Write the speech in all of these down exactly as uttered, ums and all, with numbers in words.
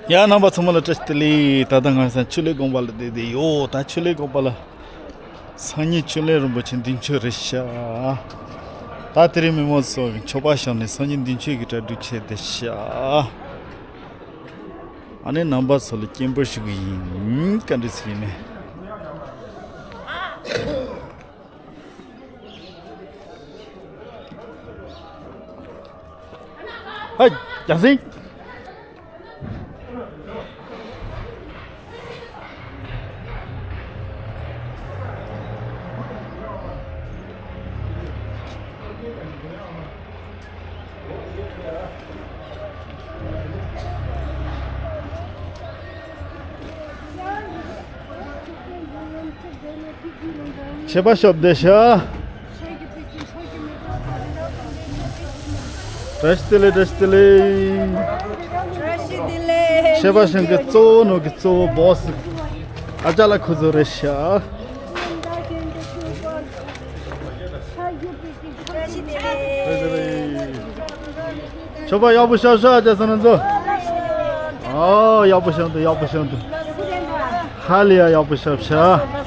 ཡ། རྣམ་པ་ཚང་མ་ལ་བཀྲ་ཤིས་བདེ་ལེགས། ད་ལྟ་ང་ཚང་ཆོས་གླིང་དགོན་པ་ལ་བསྡད་བསྡད་ཡོད། ད་ཆོས་གླིང་དགོན་པ་ལ་སང་ཉིན་ཆོས་གླིང་རིན་པོ་ཆེ་མདུན་མཆོད་རེད་ཤག་ད་དེ་རིང་མི་མང་ཚོ་གི་མཆོད་པ་བཤམས་ནས་སང་ཉིན་མདུན་མཆོད་ཀྱི་གྲ་སྒྲིག་བྱས་བསྡད་ཤག་ཨ་ནི་རྣམ་པ་ཚོ་ལ་སྐྱིན་པ་ཞུ་གི་ཡིན། བཀའ་འདྲི་ཟེར་གྱི་མེད། ཧའི། རྒྱལ་སྲས། མཆོད་པ་ཞབས་བདེ་ཤ། བཀྲ་ཤིས་བདེ་ལེགས། བཀྲ་ཤིས་བདེ་ལེགས། བཀྲ་ཤིས་བདེ་ལེགས། མཆོད་པ་ཞང་གི་གཙོ་བོ་ནོ་གི་གཙོ་བོ་བོ་སི་ཨ་ཅག་ལ་ཁུ་ཚུར་རེད་ཤག་བཀྲ་ཤིས་བདེ་ལེགས། མཆོད་པ་ཡག་པོ་ཞབས་ཤག་ཅེས་སོང་ན་ཚོ། ཨོ་ཡག་པོ་ཞབས་འདུག་ཡག་པོ་ཞབས་འདུག་ཧ་ལས་ཡ་ཡག་པོ་ཞབས་ཤག་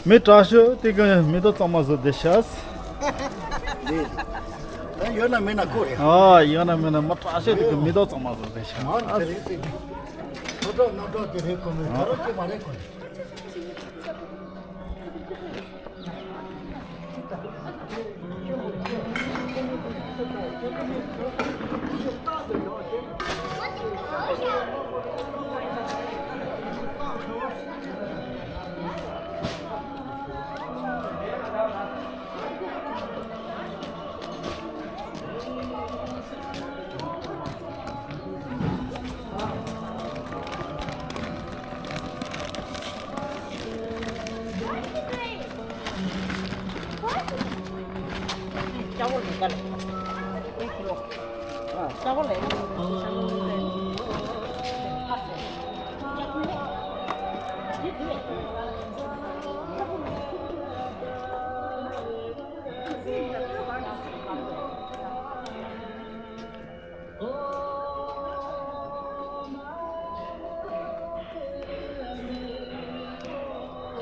མི་དྲག་ཤོས་དེ་ག་མེ་ཏོག་གཙང་མ་བཟོ་བསྡད་ཤག་ད་ཡོད་ན་མེད་ན་ཁོ་རེད། ཨ་ཡོད་ན་མེད་ན་མི་དྲག་ཤོས་དེ་ག་མེ་ཏོག་གཙང་མ་བཟོ་བསྡད་ཤག་མང་དེ་རེད་ཟེར་གི། ཁོ་ཐོག་རྣམ་གྲངས་དེ་རེད་ཁོ་མེད་ད་རོགས་ཀྱི་མ་རེད་ཁོ།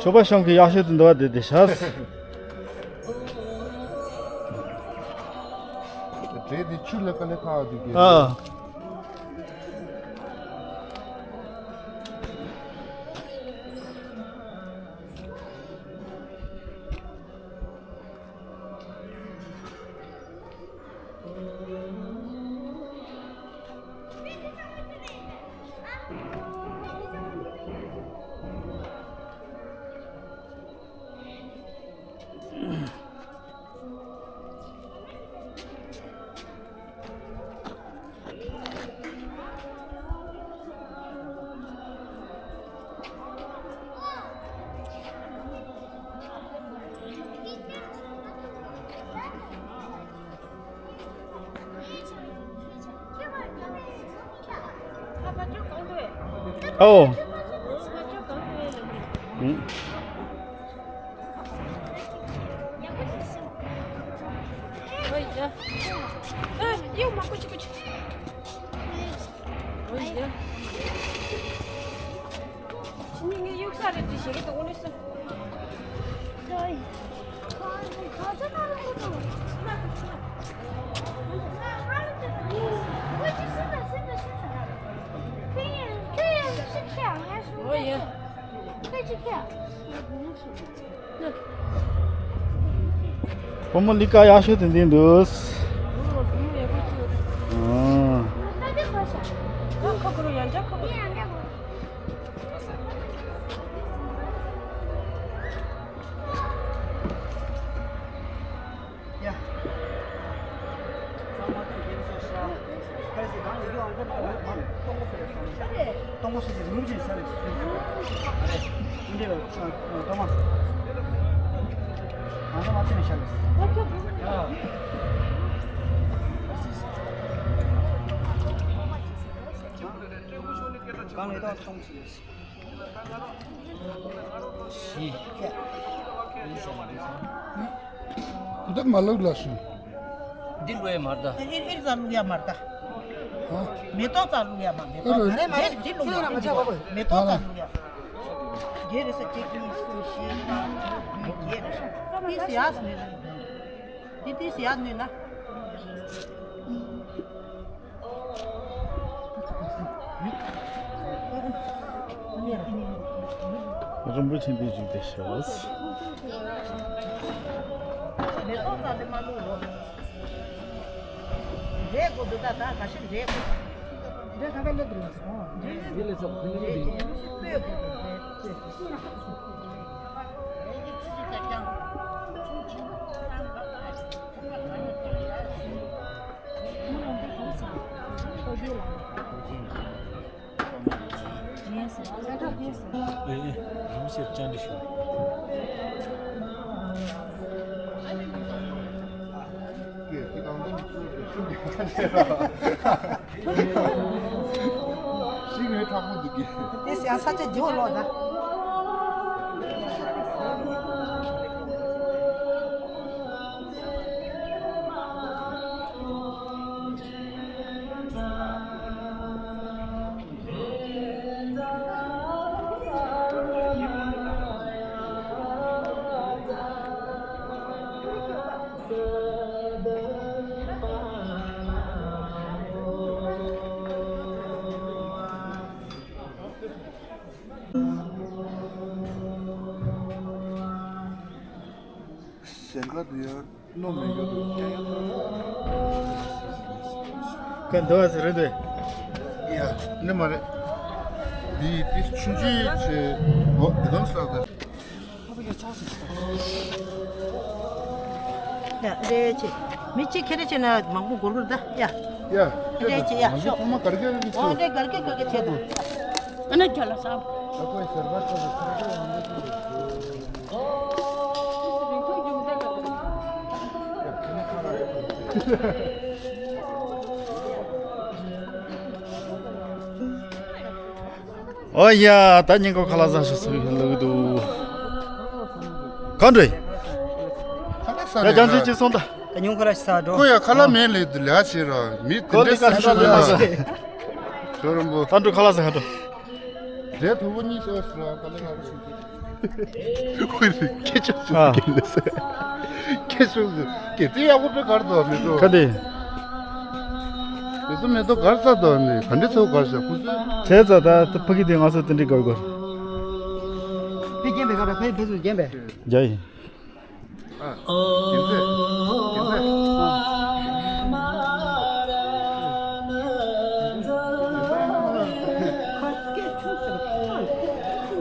ཆོས་པ་ཤང་གི་ཡག་ཤོས་དུ་འདུག་བ་དེ་དེ་ཤ། འདྲེ་དེ་ཆུ་ལ་ཀ་ལེ་ཁ་བ་དུ་གི། ཨ། ཨོ། བུ་མོ་ལི་ཀ་ཡག་ཤོས་དེ་འདི་འདུག་ཨ། གང་ལས་དང་གཏོང་ཚུལ། བཞི། འདི་མ་ལུག་ལ་སུ། འདི་ལུ་ཡ་མར་ད། ཨེ་ཨེ་ཙ་ལུ་ཡ་མར་ད། ཧ། མེ་ཏོག་ཙ་ལུ་ཡ་མ་མེ་ཨེ་ཏོག་རེད། ཙ་རེད་མ་རེད། འདི་ལུ་ཡ་མེ་ཏོག་ཙ་ལུ་ཡ། རྒྱལ་རེ་ས་གཅིག་གཉིས་གསུམ་བཞི་ལྔ་དྲུག་བདུན་བརྒྱད་རེད། ཏིས་ཡ་སུ་ནི་རེད། འདི་ཏིས་ཡ་ནི་ན། རིན་པོ་ཆེ་འདི་བཞུགས་བསྡད་ཤག། མེ་ཏོག་ཙ་དེ་མ་བླུགས་རོགས། འདྲེ་དགོས་འདུག་ད་ད་ག་ཤེད་འདྲེ་དགོས། འདྲེ་ག་པའི་སླེབས་འདུག་ཟེར་གོ། འདྲེ་སླེབས་ཟེར་གོ། འདྲེ་སྤོས་དགོས་འདུག་འདྲེ་སྤོས། ཨེ་ཨེ། རིམ་བཞིན་བཅར་འདྲི་ཞུ། ཤིང་ངའི་ཁྲག་པོ་འདུག་གི། དེ་ཡང་ས་ཆ་ཇོ་ལོ་ད། ཟན་ཁ་དུ་ཡར་སྣོམ་མེད་རྒྱུ་དུ། ཁ་འདུག་ཨ་ཟེར་རེད་དེ། ཡ། འདི་མ་རེད། འདི་དེ་ཆུང་ཆུང་ཆེ། འོ་འདི་གང་ཟག་དེ། ཡ་རེད་ཆེ། མི་གཅིག་ཁེ་རེ་བྱས་ན་མང་པོ་འགོར་གི་རེད་ད། ཡ། ཡ། རེད་ཆེ་ཡ་ཤོག། ང་གར་གེ་རེད་ཨོ་ཆེ། རེད་གར་གེ་གར་གེ་བྱས་ད། ཨ་ན་རྒྱ་ལ་ས། ད་ཁོའི་ཟེར་བ་ཆེ་ད་ཁར་གེ་ཡང་འདི་ཁེ་རེད། ཨོ་ཡ། ད་ཉིན་གོ་ཁ་ལག་ཟ་ཤོག་ཟེར་ལབ་གི་འདུག་གང་འདྲ། ཁ་ལག་ཟ་ཡ་རྒྱ་མཚོའི་ཅི་སོང་ད། ད་ཉུང་ཁ་ལག་ཟ་འགྲོ། ཁོ་ཡ་ཁ་ལག་མེད་ལས་དུ་ལས་བྱེད་ར་མི་དེ་འདྲ་ཟ་ཤོག་ལས་ལ། ཞོ་རམ་པོ། ད་འགྲོ་ཁ་ལག་ཟ་ག་འགྲོ། རེད་དོ་བོ་གཉིས་ཤོག་ཟེར་ར་ཁ་ལག་ཟ། ཁྱེད་ཆོ་ཆོ་ཨ། ཁྱེད་ལས་ཟེར། ཁྱེད་ཆོ་ཟེར། ཁྱེད་དེ་ཡག་པོ་དཔེ་གར་དོ་མེད་དོ། ག་དེ། དེ་ཚོ་མེད་དོ་གར་ས་དོ་ནི་ག་འདྲ་ཚོ་གར་ས་ཁུ་ཚོས། བྱས་ཙང་ད་ཕ་གི་དེ་ང་ཚོ་དེ་འདྲ་གར་གར། ཕ་རྒན་པའི་ག་ར་ཕ་ཕ་ཚོ་རྒན་པའི། རྒྱ་ཡིན། ཨ། རྒྱན་ཚད།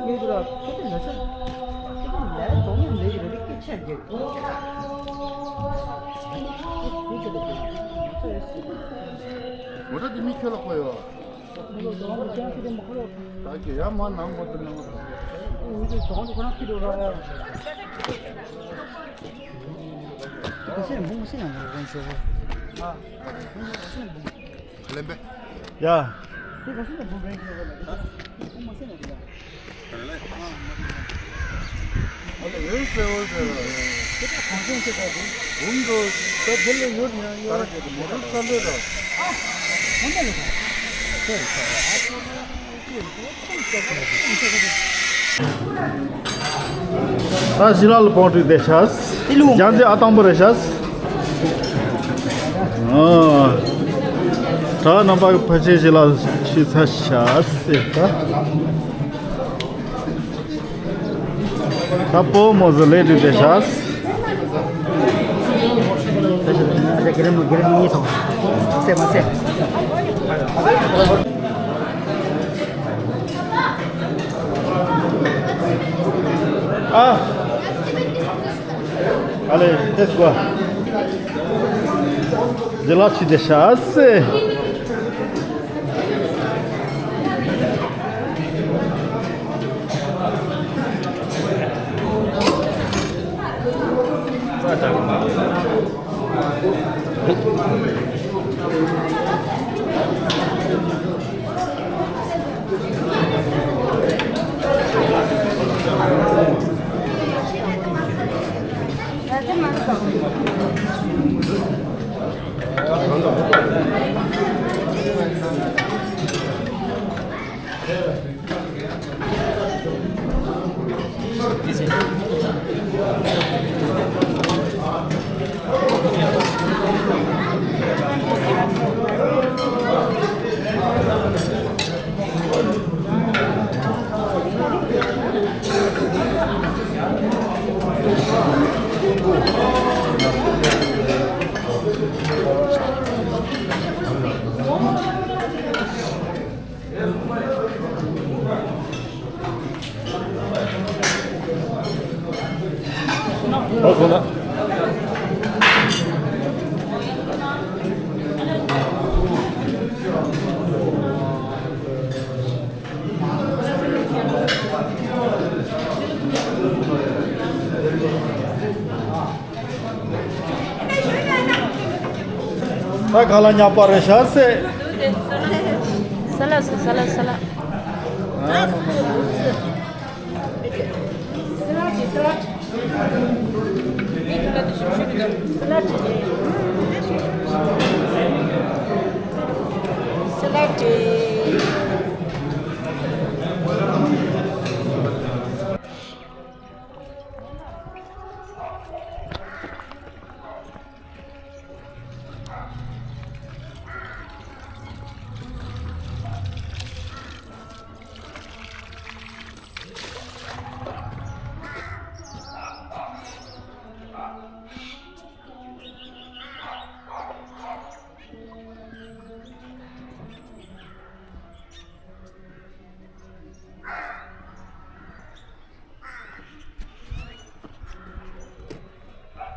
རྒྱན་ཚད། ངོ་ཚ་དེ་མི་ཁྱོད་ལ་གོ་ཡོད། ད་ཀྱི་ཡ་མ་ནང་གོ་དེ་ནང་གོ། ལེན་པས། ཡ། ད་ཞི་ལ་ལ་བོང་ཁྲིད་དེ་ཤ། དེ་ལུང་། རྒྱ་མཚོའི་ཨ་དང་པོ་རེད་ཤ། ཨ། ད་རྣམ་པ་ཕལ་ཆེར་ཞི་ལ་ཆུ་ཚ་ཤ་ཟེར་ད། ད་པོ་མོ་ཟི་ལེ་དུ་དེ་ཤ། ཨ། ཨ་ལེ་ཏེས་གོ། ཟི་ལ་ཆི་དེ་ཤ་སེ། ད་ག་ལ་ཉག་པ་རེད་ཤག་ཟེར། ས་ལ་སོ་ས་ལ་ས་ལ།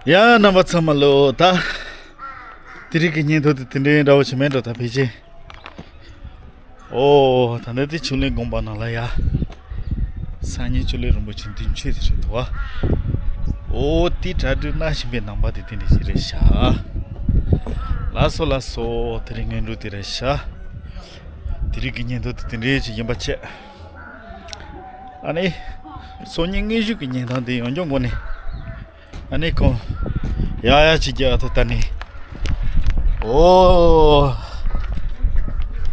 ཡ། རྣམ་པ་ཚང་མ་ལོ། ད་དེ་རིང་གི་བརྙན་ཐུང་དེ་དེ་འདྲའི་འདྲ་བོ་ཞིག་མེད་འགྲོ། ད་ཕལ་ཆེར། ཨོ། ད་ནི་དེ་ཆུ་ལེན་དགོན་པ་ནང་ལ་ཡ། སང་ཉིན་ཆུ་ལེན་རིན་པོ་ཆེ་མདུན་མཆོད་དེ་རེད་འདུག་བ། ཨོ། དེ་གྲ་སྒྲིག་གནང་བཞིན་པའི་ནང་པ་དེ་དེ་འདྲ་ཞིག་རེད་ཤག་ལགས་སོ་ལགས་སོ། དེ་རིང་བརྙན་ཐུང་དེ་རེད་ཤག་དེ་རིང་གི་བརྙན་ཐུང་དེ་དེ་འདྲའི་ཞིག་ཡིན་པ་བྱས། ཨ་ནི། སང་ཉིན་དངོས་གཞི་གི་བརྙན་ཐུང་དེ་ཡང་སྐྱོང་དགོས་ནས། ཨ་ནི་ཁོང་། ཡ་ཡ་ཅིག་རྒྱག་ཐུབ་ད་ནི། ཨོ།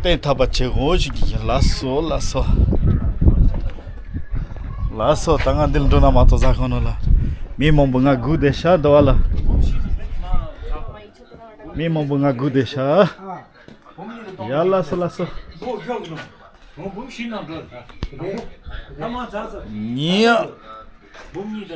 བརྟན་ཐབས་པ་བྱེད་དགོས་ཞིག་གི་ཡིན། ལགས་སོ་ལགས་སོ། ལགས་སོ། ད་ང་འདིར་འགྲོ་ན་མ་གཏོགས་ཟ་ཁང་ནང་ལ། མི་མང་པོ་ང་སྒུག་བསྡད་ཤག་འདི་བ་ལ། མི་མང་པོ་ང་སྒུག་བསྡད་ཤག་ཡ་ལགས་སོ་ལགས་སོ། ཉི་ཡ།